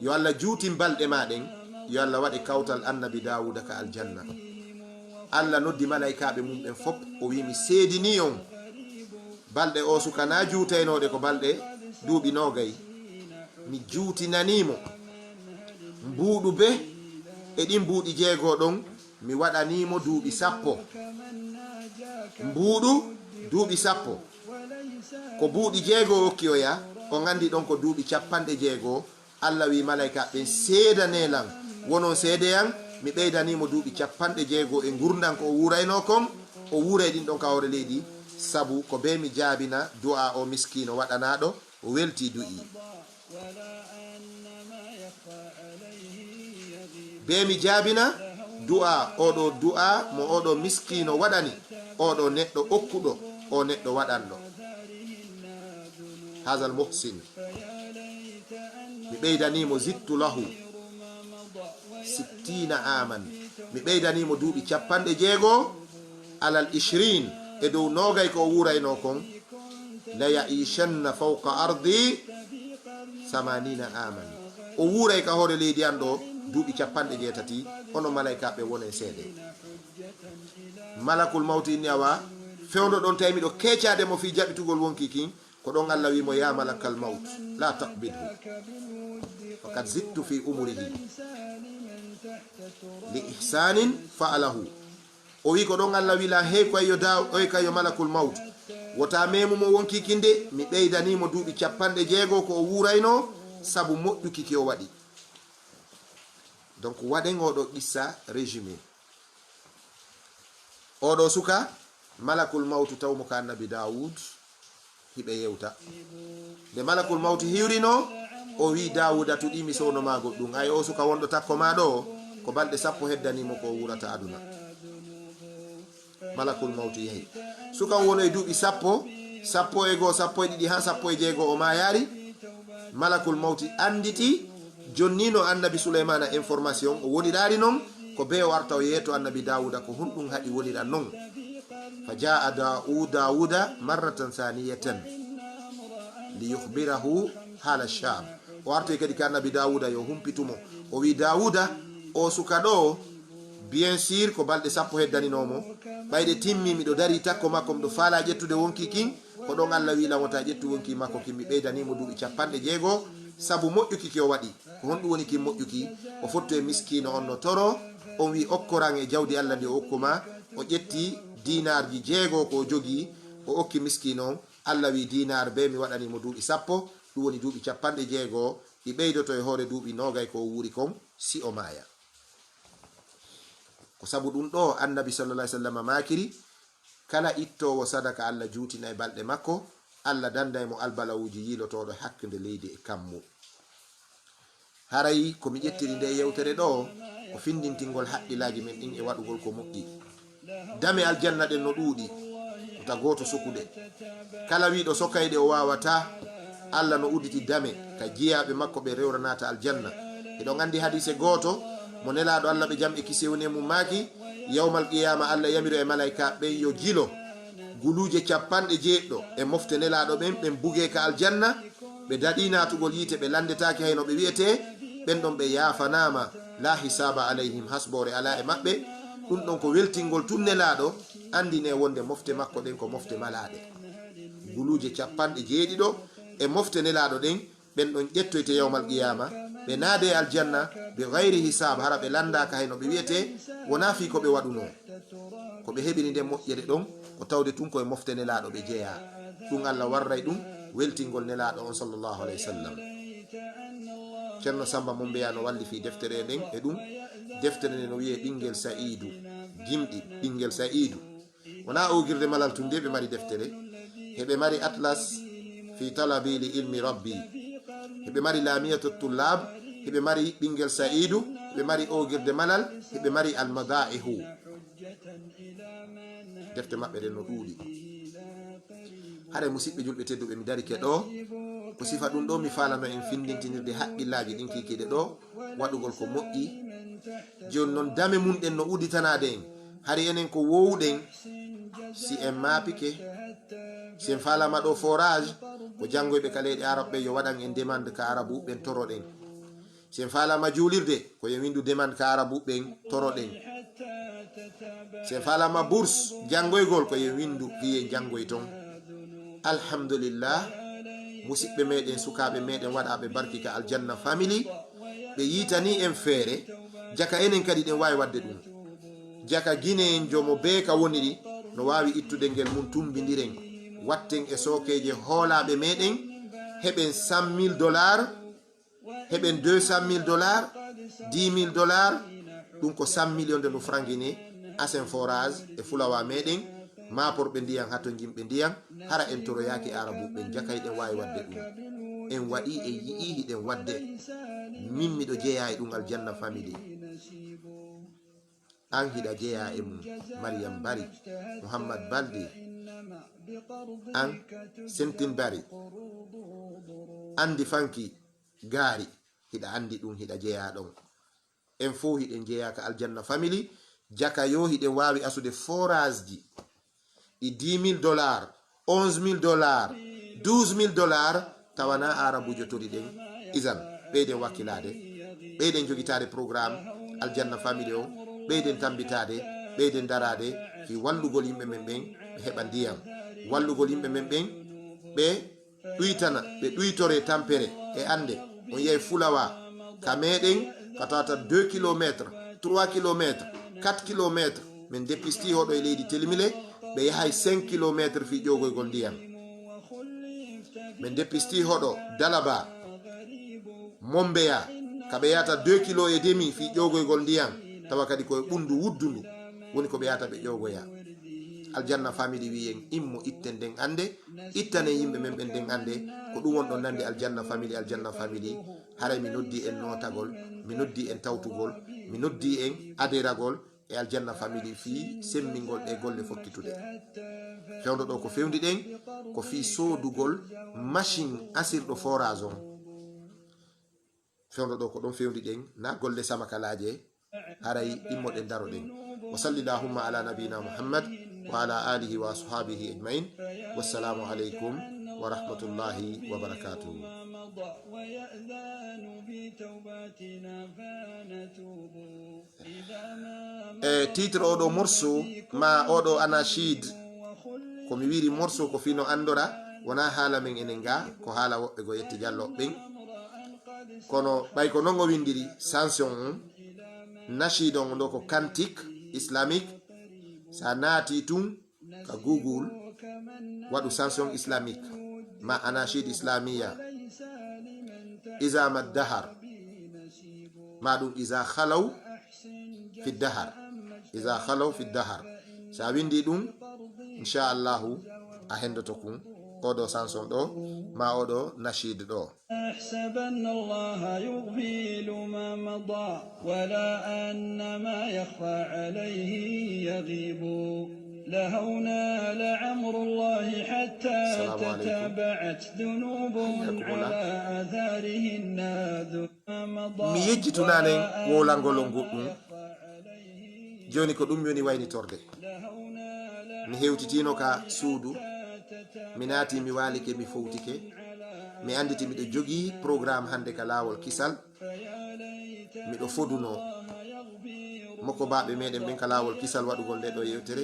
Yo Allah juutin balɗe ma ɗen. Yo Allah waɗe kawtal Annabi Daawuda ka aljanna. Allah noddi malaykaaɓe mum ɓen fop, o wi'i, mi seedinii on. Balɗe o suka na juutaynooɗe ko balɗe duuɓi noogay. Mi juutinanii mo mbuuɗu be e ɗin mbuuɗi jeego ɗon, mi waɗanii mo duuɓi sappo. Mbuuɗu duuɓi sappo. Ko buuɗi jeego o okki oya, on anndi ɗon ko duuɓi capanɗe jeego. Allah wi'i malaykaaɓe ɓen, seedanee lan, wonon seedeyam, mi ɓeydanii mo duuɓi capanɗe jeego e ngurndan ko o wuuraynoo kon, o wuuray ɗin ɗon ka hoore leydi, sabu ko bee mi jaabina du'a o miskiino waɗanaaɗo, o weltii du'ii. Bee mi jaabina du'a, oɗo du'a mo oɗo miskiino waɗani, oɗo neɗɗo okkuɗo, o neɗɗo waɗanɗo. Hazal muhsin. Mi ɓeydanii mo, zittu lahu sittina aman. Mi ɓeydanii mo duuɓi capanɗe jeego, alal ishrin, e dow noogay ko o wuuraynoo kon. La ya'ishanna fawqa ardi samanina aman. O wuuray ka hoore leydi an ɗo duuɓi capanɗe jeetati, onon malaykaaɓe wonen seede. Malakul mawti inni, awa, fewndo ɗon tawi miɗo keecaade mo fii jaɓitugol wonkii kin, ko ɗon Allah wi'i mo, ya malakal mawt, la taqbidhu. Faqad zittu fi umurihi. Li ihsanin fa'alahu. O wi'i ko ɗon Allah wi'i lan, hey ko ayyo da, oy ko ayyo malakul mawt. Wota meemu mo wonkii kin de, mi ɓeydanii mo duuɓi capanɗe jeego ko o wuuraynoo, sabu moƴƴuki ki o waɗi. Donc, waɗen oɗo qissa résumé. Oɗo suka, malakul mawtu taw mo ka Annabi Daawud, hiɓe yewta. Nde malakul mawtu hiwrino, o wi'i Daawuda, tuɗi mi sowno ma goɗɗum. Ay, o suka wonɗo takko ma ɗo, ko balɗe sappo heddani mo ko o wuurata aduna. Malakul mawtu yahi. Suka on wono e duuɓi sappo, sappo e goo, sappo e ɗiɗi, haa sappo e jeego o maayaari. Malakul mawti annditi, jonnino Annabi Suleymaana information, o woniraari non, ko bee o arta o yeeto Annabi Daawuda, ko honɗum haɗi wonira non. Fa jaa Daa'u-, Daawuda marratan saaniyatan li yukhbirahu haala Shaam. O artoyi kadi ka Annabi Daawuda yo humpitu mo. O wi'i, Daawuda, o suka ɗo, bien sûr, ko balɗe sappo heddaninoo mo. Ɓay ɗe timmi, miɗo darii takko makko, miɗo faalaa ƴettude wonkii kin. Ko ɗon Allah wi'i lan wota ƴettu wonkii makko kin, mi ɓeydanii mo duuɓi capanɗe jeego, sabu moƴƴuki ki o waɗi. Ko honɗum woni kin moƴƴuki? O fottu e miskiino on no toroo, on wi'i, okkoran e jawdi Allah ndi o okku ma. O ƴetti diinaarji jeego ko o jogii, o okki miskiino on. Allah wi'i, diinaar bee mi waɗanii mo duuɓi sappo, ɗum woni duuɓi capanɗe jeego, ɗi ɓeydoto e hoore duuɓi noogay ko o wuuri kon, si o maaya. Ko sabu ɗum ɗoo Annabi sallallaahu alayhi wa sallam maakiri, kala ittoowo sadaka Allah juutinay balɗe makko, Allah danday mo albalawuuji yiilotooɗo hakkunde leydi e kammu. Haray ko mi ƴettiri nde yewtere ɗoo, ko findintingol haqqillaaji men ɗin e waɗugol ko moƴƴi. Dame aljanna ɗen no ɗuuɗi, wota gooto soku ɗe. Kala wi'ɗo sokay ɗe o waawataa, Allah no udditi dame ka jiyaaɓe makko ɓe rewra naata aljanna. Hiɗon anndi hadiise gooto mo Nelaaɗo, Allah ɓe jam e kisiyee woni e mum, maaki, yawmal qiyaama Allah yamiro e malaykaaɓe ɓen yo jilo guluuje capanɗe jeeɗiɗo e mofte Nelaaɗo ɓen, ɓen bugee ka aljanna, ɓe daɗii naatugol yiite, ɓe lanndetaake hay no ɓe wi'etee, ɓen ɗon ɓe yaafanaama, laa hisaaba alayhim, hasboore alaa e maɓɓe. Ɗum ɗon ko weltingol tun Nelaaɗo, anndinee wonde mofte makko ɗen ko mofte malaaɗe. Guluuje capanɗe jeeɗiɗo e mofte Nelaaɗo ɗen, ɓen ɗon ƴettoyte yawmal qiyaama, ɓe naadee aljanna, bi gayri hisaab, hara ɓe lanndaaka hay no ɓe wi'etee, wonaa fii ko ɓe waɗunoo. Ko ɓe heɓiri nden moƴƴere ɗon, ko tawde tun ko e mofte Nelaaɗo ɓe jeyaa. Ɗum Allah warray ɗum weltingol Nelaaɗo on, sallallahu alayhi wa sallam. Ceerno Samba Mombeya no wallifii deftere nden e ɗum. Deftere nden no wi'ee Ɓinngel Sa'iidu, Gimɗi Ɓinngel Sa'iidu. Wonaa oogirde malal tun de ɓe mari deftere. Heɓe mari Atlas fi talabi li ilmi rabbi. Heɓe mari Laamiyatu Tullaab. Heɓe mari Ɓinngel Sa'iidu. Heɓe mari oogirde malal. Heɓe mari Almadaa'ihu. Defte maɓɓe ɗen no ɗuuɗi. Hare musidɓe julɓe tedduɓe, mi darike ɗo. Ko sifa ɗum ɗo mi faalano en findintinirde haqqillaaji ɗin kiikiiɗe ɗo, waɗugol ko moƴƴi. Jooni noon dame mum ɗen no udditanaade en. Hari enen ko wowɗen, si en maapike, si en faalaama ɗo forage, ko janngoyɓe ka leyɗe Arab ɓe yo waɗan en demande ka Arabu ɓen toroɗen. Si en faalaama juulirde, ko yo en winndu demande ka Arabu ɓen toroɗen. Si en faalaama bourse janngoygol, ko yo en winndu fii en janngoy ton. Alhamdulillah, musiɓɓe meɗen, sukaaɓe meɗen waɗaaɓe barki ka Aljanna Family, ɓe yiitanii en feere, jaka enen kadi ɗen waawi waɗde ɗum. Jaka Gineenjo mo bee ka woniri no waawi ittude ngel mum, tumbindiren, watten e sookeeje hoolaaɓe meɗen, heɓen cent mille dollars, heɓen deux cent mille dollars, dix mille dollars, ɗum ko cent millions de no frangini, asen forage e fulawa meɗen, maaporɓe ndiyan, hato jimɓe ndiyan, hara en toroyaaki Arabu ɓen, jakay ɗen waawi waɗde ɗum. En waɗi, en yi'i, hiɗen waɗde. Min miɗo jeyaa e ɗum Aljanna Family. An hiɗa jeyaa e mum, Mariam Bari, Muhammad Balde, an Sentin Bari, Anndi Fanki Gaari, hiɗa anndi ɗum, hiɗa jeyaa ɗon. En fow hiɗen jeyaa ka Aljanna Family, jaka yo hiɗen waawi asude forage ji ɗi dix mille dollars, onze mille dollars, douze mille dollars, tawana Arabuujo tori ɗen. Isan, ɓeyden wakkilaade, ɓeyden jogitaade programme Aljanna Family o, ɓeyden tambitaade, ɓeyden daraade fii wallugol yimɓe men ɓen ɓe heɓa ndiyan, wallugol yimɓe men ɓen ɓe ɗuytana, ɓe ɗuytoree tampere e annde. On yiyay fulawa ka meɗen ka tawata deux kilomètres, trois kilomètres, quatre kilomètres. Min depistii hoɗo e leydi Telimile, ɓe yahay cinq kilomètres fii ƴoogoygol ndiyan. Min depistii hoɗo Dalaba, Mombeya, ka ɓe yahata deux kilo et demi fii ƴoogoygol ndiyan, tawa kadi ko e ɓunndu wuddundu woni ko ɓe yahata ɓe ƴoogoya. Aljanna Family wi'i en, immo itten nden annde, ittanen yimɓe men ɓen nden annde, ko ɗum won ɗon nandi Aljanna Family, Aljanna Family. Haray mi noddi en nootagol, mi noddi en tawtugol, mi noddi en aderagol e Aljanna Family fii semmingol ɗe golle fokkitude. Fewndo ɗo ko fewndi ɗen, ko fii soodugol machine asirɗo forage on. Fewndo ɗo ko ɗon fewndi ɗen, na golle samakalaaje, haray immoɗen daroɗen. Wa salli llahumma ala nabiyina Muhammad wa ala alihi wa ashabihi ajmain. Wassalamu alaikum wa rahmatullahi wa barakatuh. E titre oɗo morceau ma oɗo anachid, ko mi wiri morceau ko fino andora, wona haala men enen ga, ko haala woɓɓe go yetti jallo ɓen. Kono ɓay ko non o windiri, sanction on, nashiid on ɗo ko cantique islamique. Sa naati tun ka Google, waɗu chanson islamique, ma anachid islamia, iza ma dahar, ma ɗum iza khalaw fi dahar, iza khalaw fi dahar. Sa windi ɗum, inchallahu, a hendoto kun oɗo chanson ɗo, ma oɗo nashiid ɗo. أحسبن الله يغفل ما مضى ولا أن ما يخفى عليه يغيب. لهونا لعمر الله حتى السلام عليكم. تتابعت ذنوب حياكم الله. على آثارهن ذنوب ما مضى. Mi yejjitunaane wowlangol on goɗɗum. Jooni ko ɗum woni waynitorde. Mi hewtitiino ka suudu, mi naati, mi waalike, mi fowtike. Mi annditi miɗo jogii programme hannde ka laawol kisal. Miɗo fodunoo mokobaaɓe meɗen ɓen ka laawol kisal waɗugol nde ɗo yewtere.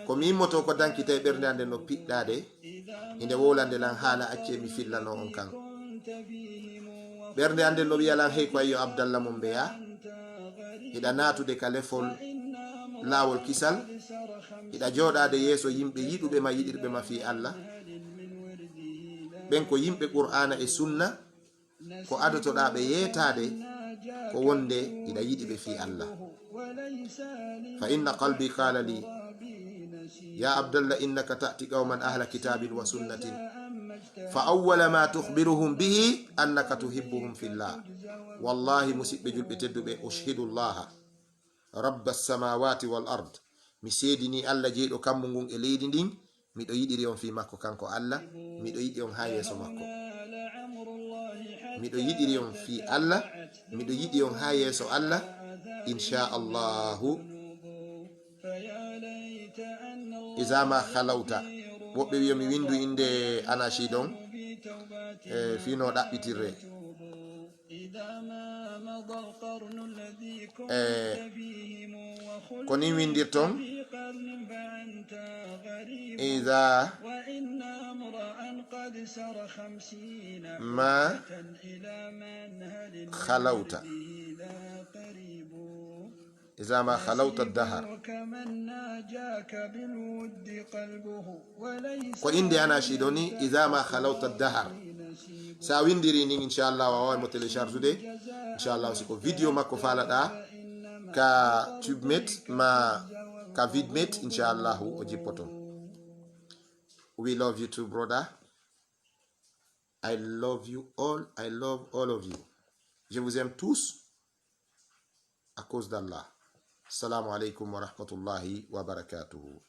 Ko mi immoto ko danki tawi ɓernde an nden no piɗɗaade. Hinde wowlande lan haala, accee mi fillanoo on kan. Ɓernde an nden no wi'a lan, hey, ko ayyo Abdallah mo mbeya. Hiɗa naatude ka lefol laawol kisal. Hiɗa jooɗaade yeeso yimɓe yiɗuɓe ma, yiɗirɓe ma fii Allah. Ɓen ko yimɓe Qur'aana e Sunna. Ko adotoɗaa ɓe yeetaade ko wonde hiɗa yiɗi ɓe fii Allah. Fa inna qalbi qala li, ya Abdallah, innaka ta'ti qawman ahla kitabin wa sunnatin, fa awwala ma tukhbiruhum bihi annaka tuhibbuhum fillah. Wallahi, musiɓɓe julɓe tedduɓe, ushhidu Allaha rabba samawati wal ard, mi seedini Allah jeyɗo kammu ngun e leydi ndin, Miɗo yiɗiri on fii makko kanko Allah, miɗo yiɗi on haa yeeso makko. Miɗo yiɗiri on fii Allah, miɗo yiɗi on haa yeeso Allah, insha Allahu. Iza ma khalawta. Woɓɓe wiyo mi windu innde Anachid on, e, fii no ɗaɓɓitirre. E, ko ni windirton. Iza ma khalawta. Iza ma khalawta dahar. Ko innde Anachid on ni, iza ma khalawta dahar. Sa windiri nin, insha Allah, a waaway mo télécharge de. Insha Allah, si ko video makko faalaɗa, ka TubeMate ma ka VidMate, insha Allah, o jippoto. We love you too, brother. I love you all. I love all of you. Je vous aime tous à cause d'Allah. Assalamu alaikum wa rahmatullahi wa barakatuh.